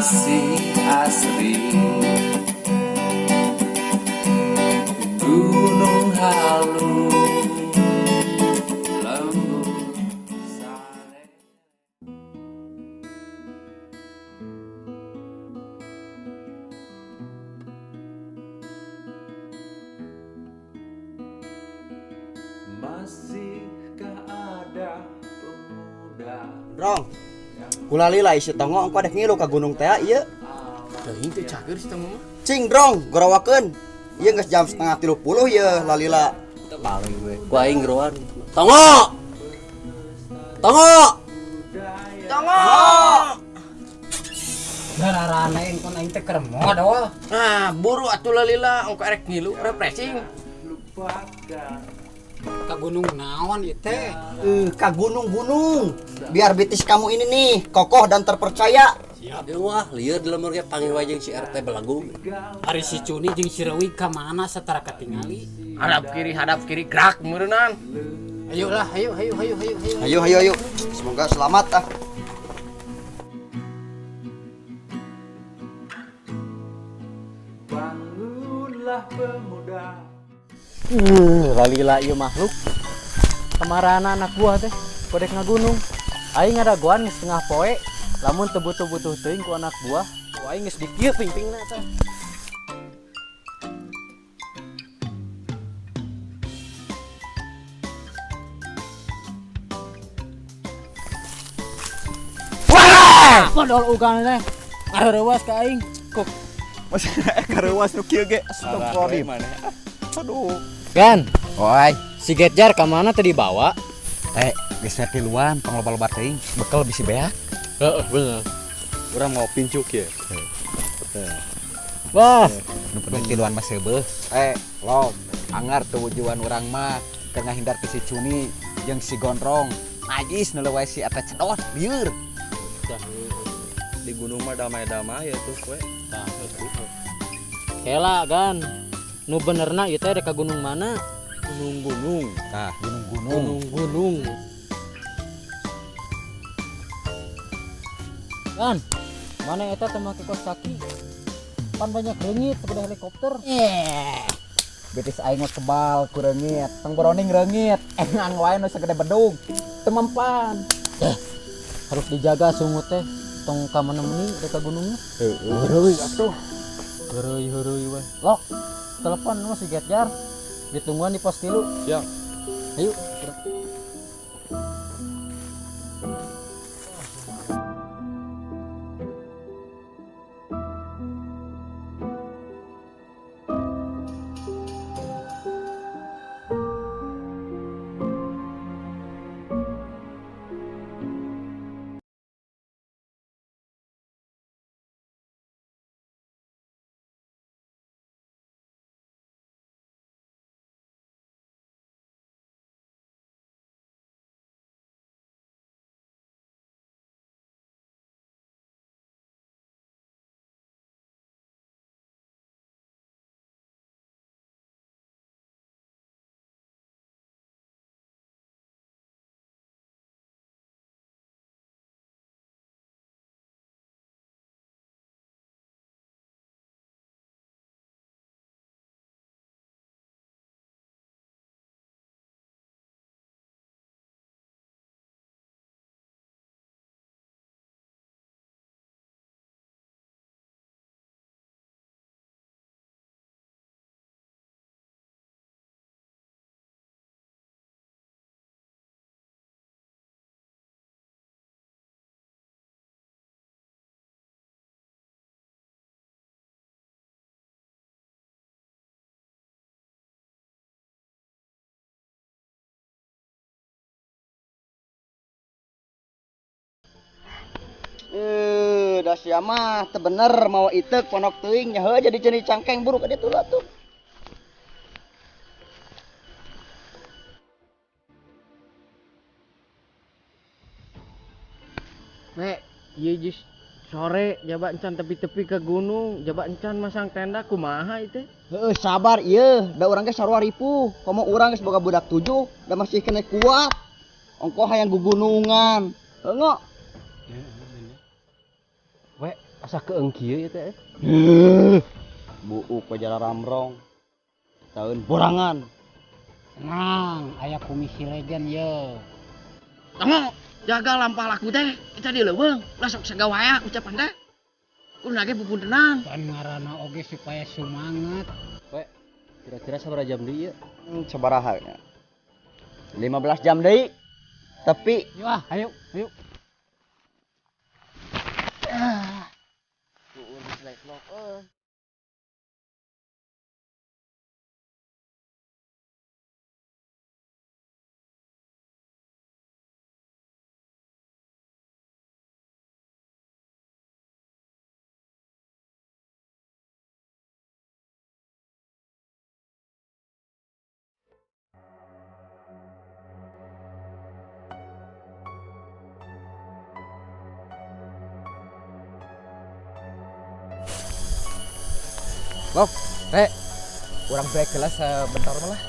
Masih asri Gunung Halu lembut saleh. Masihkah ada pemuda? Rong, kulalila isi tongo engko adek ngilu ka gunung teh ieu. Teuing teh cager si tongo mah. Cing drong, gorowakeun. Ieu geus jam 2:30 ieu lalila. Paling we. Ku aing geroan. Tongo. Tongo. Tongo. Dararana engkon aing teh keur modol. Nah, buru atuh lalila engko erek ngilu refreshing. Ka gunung naon ieu teh? Ka gunung-gunung. Biar betis kamu ini nih kokoh dan terpercaya. Siap. Wah, lieur di lemur ge panggil wae jeung si RT Belagung. Ari si Cuni jeung si Rewi ka mana satara katingali? Hadap kiri gerak meureunnan. Ayolah, ayo ayo ayo ayo ayo. Ayo ayo ayo. Semoga selamat ah. Bangunlah pemuda. Lalila ieu makhluk. Kamarana anak buah teh kodek ngagunung. Aing ngadagoan geus setengah poe, lamun teu butuh-butuh teuing ku anak buah, ku aing geus dikieu pingpingna teh. Wah! Modol ugan teh. Areurewas ka aing. Kok masih kareuwas nu kieu ge astagfirullahaladzim. Aduh. Gan. Oi, si Getjar ka mana teh dibawa? Geus tiluan tong loba-loba teuing, bekel bisi beak. Heeh, bener. Urang mau pincuk ya. Wah, nu penting tiluan mah seubeuh. Lok, anggar tujuan urang mah keur ngahindar ti si Cuni jeung si Gondrong. Najis nu leuweung si eta cedot lieur. Di gunung mah damai-damai ya tuh we. Tah, kela Gan. Nu benerna ieu teh rek ka gunung mana? Gunung-gunung. Tah, gunung-gunung. Gunung-gunung. Gan, mana eta teh make kos kaki? Pan banyak reungit sepeda helikopter. Betis aing mah kebal ku reungit, tong boroning reungit, engang wae nu sagede bedug. Teu mempan. Harus dijaga sungut teh, tong ka mana-meni rek ka gunungnya. Heeh. Heureuy atuh. Heureuy-heureuy we. Lok, telepon nu si Getjar. Ditungguan di pos 3. Siap. Ayo. Dah sia mah teu bener mawa iteuk pondok teuing nya heuh jadi ceuni cangkeng buruk ka ditu lah tuh. Nek, ieu geus sore jaba encan tepi-tepi ke gunung, jaba encan masang tenda kumaha ieu teh? Heuh, sabar ieu, da urang ge sarua ripuh. Komo urang geus boga budak 7, da masih kena kuat. Ongkoh hayang gugunungan. Heuh ngo. We, Asa keeng kieu ieu teh. Buuk pajara ramrong. Tahun borangan. Tenang, aya komisi legend ye. Tanggo, jaga lampah laku teh. Kita di leuweung, ulah sok sagawaya ucapan teh. Kudu nage pupuntenan. Pan ngaranna oge supaya semangat. We, kira-kira sabaraha jam deui ieu? Sabaraha nya? 15 jam deui. Tapi yuk ah, ayo, ayo. Lok, rek, kurang break kelas sebentar malah.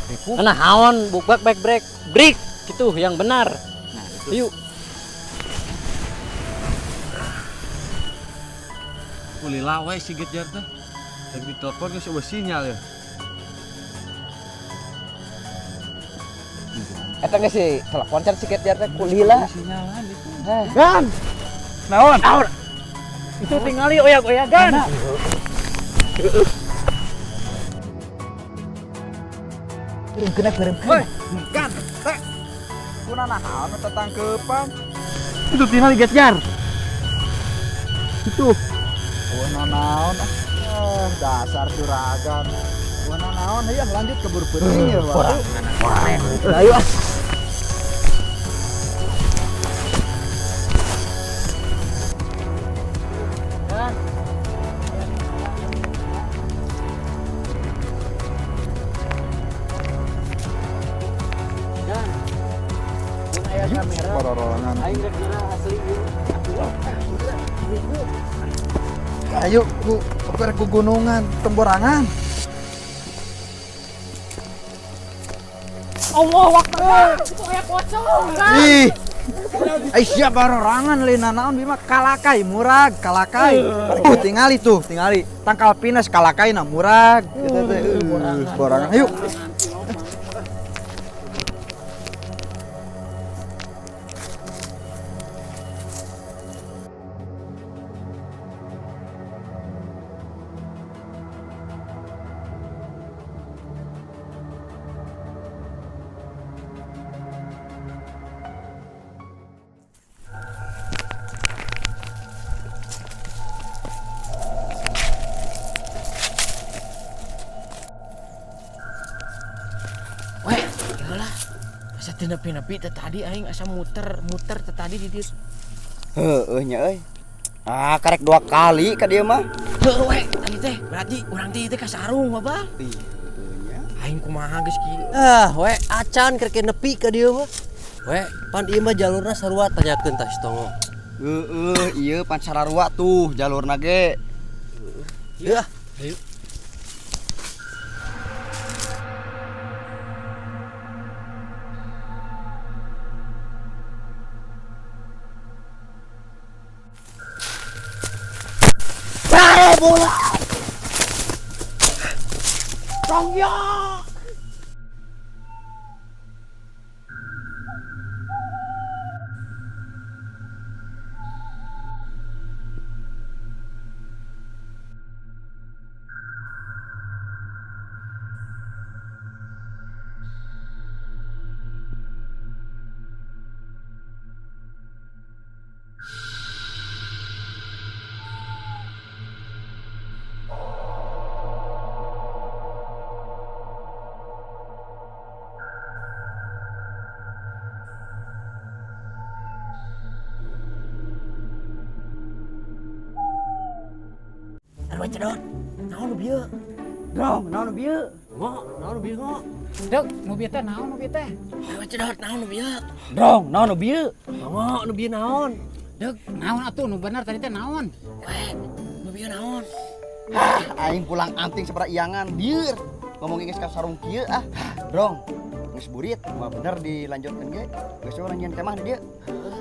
Ripuh. Nah, haon, buk bak break, break, gitu yang benar. Nah, itu. Yuk. Kulila we si Getjar teh. Lagi ditelepon geus eueuh sinyal ya. Eta geus si telepon can si Getjar teh kulila. Sinyalan itu. Gan. Naon? Naon? Itu tingali oyak-oyagan. Kena berem. Kan, teh. Kuna naon tetangkepan? Itu tingali Getjar. Itu. Kuna naon? Dasar juragan. Kuna naon? Ayo lanjut ke buru-buru ya, Pak. Ayo ah. Ayo ku ku gunungan temborangan. Allahu Akbar. Itu aya pocong. Ih. Ai siap barorangan lain naon bima kalakai murag kalakai. Tingali tuh, tingali. Tangkal pinus kalakai na murag. Gitu teh. Borangan. Ayo. Nepi-nepi teh tadi aing asa muter-muter teh tadi di dieu. Heueuh nya euy. Ah, karek 2 kali ka dieu mah. Heueuh we, tadi teh berarti urang teh teh ka sarung babal. Ih, nya. Aing kumaha geus kieu. Ah, we acan karek nepi ka dieu mah. We, pan ieu mah jalurna sarua tanyakeun tah si Tongo. Heueuh, ieu pan sararua tuh jalurna ge. Heuh. Ayo. Bola. Tongyo. Cedot, naon nu bieu? Dong, naon nu bieu? Ngo, naon nu bieu ngo? Dek, nu bieu teh naon nu bieu teh? Cedot, naon nu bieu? Dong, naon nu bieu? Ngo, nu bieu naon? Dek, naon atuh nu bener tadi teh naon? We, nu bieu naon? Hah, aing pulang anting sabaraha iangan bieur. Ngomong geus ka sarung kieu ah. Dong, geus burit, mah bener dilanjutkeun ge. Geus urang nyeun kemah di dieu.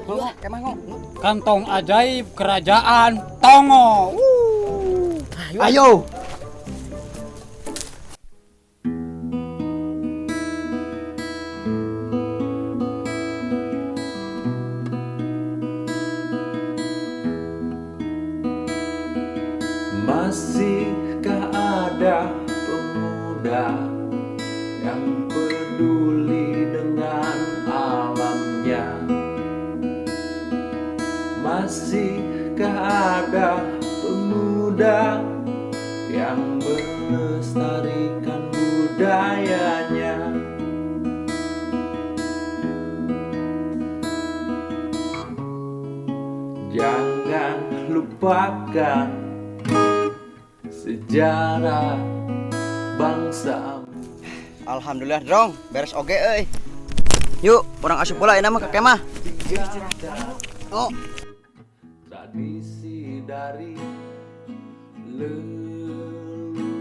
Kemah ngok. Kantong ajaib kerajaan Tongo. Ayo. Masihkah ada pemuda yang peduli dengan alamnya? Masihkah ada pemuda yang melestarikan budayanya? Jangan lupakan sejarah bangsa. Alhamdulillah drong, beres oge euy. Yuk, urang asup bola ayeuna mah ka kemah. Oh. Tradisi dari leluhurmu.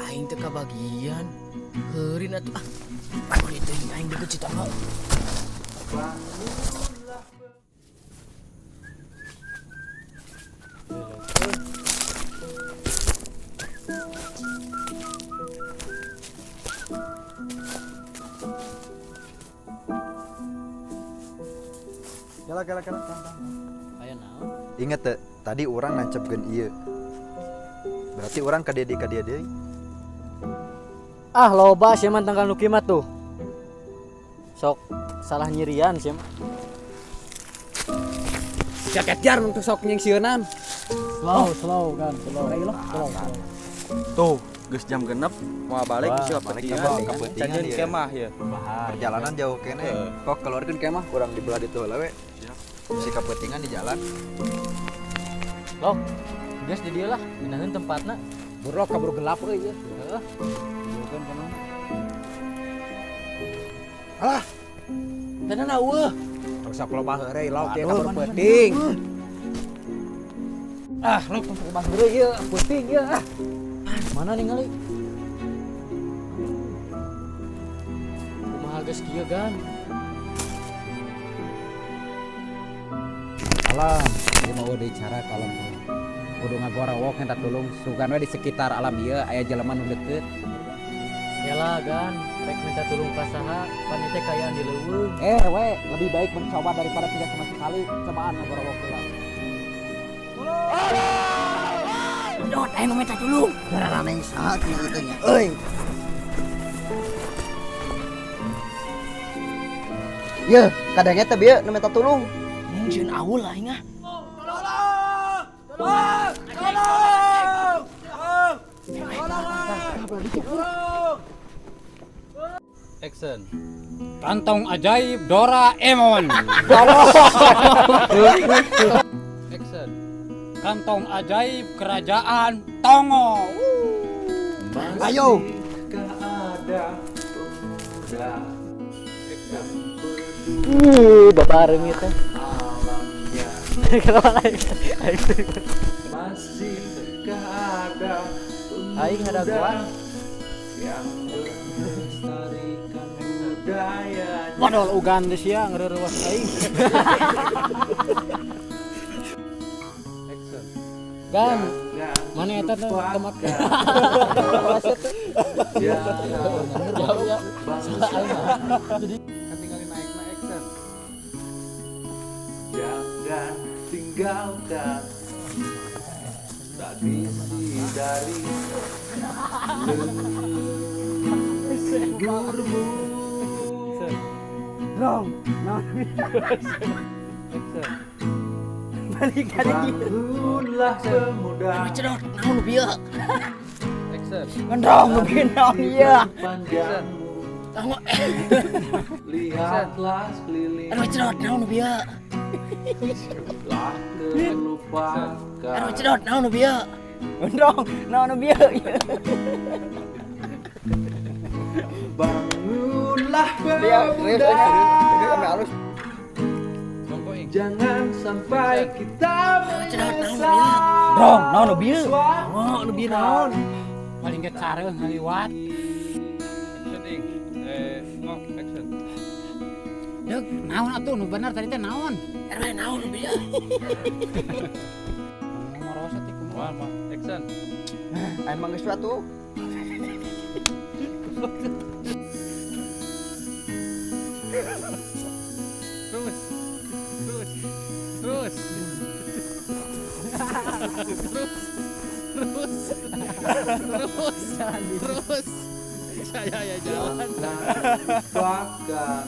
Aing teu kabagian. Heurin atuh ah. Aduh teuing aing deukeut si Tongo. Kala kala kala. Aya naon? Ingat teh, tadi orang nancepkeun ieu. Berarti orang ka dieu deui. Ah, loba sia mah tanggal nu kieu mah tuh. Sok salah nyirian sia mah. Jaket jar untuk sok nyingsieunan. Slow, slow kan, slow. Slow. Tuh, geus jam 6 mau balik geus kapetingan ieu. Kemah ya. Perjalanan jauh kene. Kok keluarkeun kemah urang di belah ditu heula we. Si kapetingan di jalan. Lok, geus di dieu lah, ngeunaheun tempatna. Burlok kabur gelap euy ieu. Heeh. Alah. Tenan eueuh. Tong sok loba heureuy lok ieu kabur peuting. Ah, lok tong sok loba heureuy ieu, peuting ieu ah. Mana ningali? Kumaha geus kieu gan? Alam, ieu mah eueuh cara ka alam. Kudu ngagorowok minta tulung sugan we di sekitar alam ieu aya jelema nu deukeut. Kela gan, rek minta tulung ka saha, pan ieu teh kaayaan di leuweung. We, lebih baik mencoba daripada tidak sama sekali. Cobaan ngagorowok heula. Dot, aing nu minta tulung. Gararane saha kieu teh nya euy. Yeuh, kadangnya teh bieu nu minta tulung. Mung sieun aul aing ah. Tolong! Tolong! Tolong! Tolong! Action. Kantong ajaib Doraemon. Action. Kantong ajaib kerajaan Tongo. Ayo. Masihkah ada pemuda yang Babareng ieu teh. alamnya? Masihkah ada Aing ngadagoan. pemuda yang melestarikan budayanya? Waduh, Uganda sia ngereurewas aing. Action. Gan, mana eta teh tempat? Jauh ya. Jadi tinggalin naik na action. Jangan tinggalkan tradisi dari leluhurmu. Drong, naon action. Balik ka deui. Bangunlah pemuda Cedot, naon nu bieu? Action. Ngendrong nu bieu naon ieu. panjangmu. Tongo. Lihatlah sekeliling, Aduh cedot, naon nu bieu? telah terlupakan. Aduh cedot, naon nu bieu? Ngendrong naon nu bieu. Bangunlah Dia pemuda, halus. jangan sampai kita menyesal. Drong, naon nu bieu? Suatu Oh, nu bieu naon? Paling ge careuh ngaliwat. Action ing. Ngok action. Deuk, naon atuh nu bener tadi teh naon? RW naon nu bieu? Marosot teh kumaha? Wah, action. Emang geus atuh. Terus. Terus. Terus. Terus. Terus. Terus. Terus. Saya ya jalan. Lupakan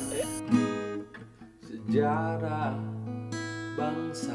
sejarah bangsa.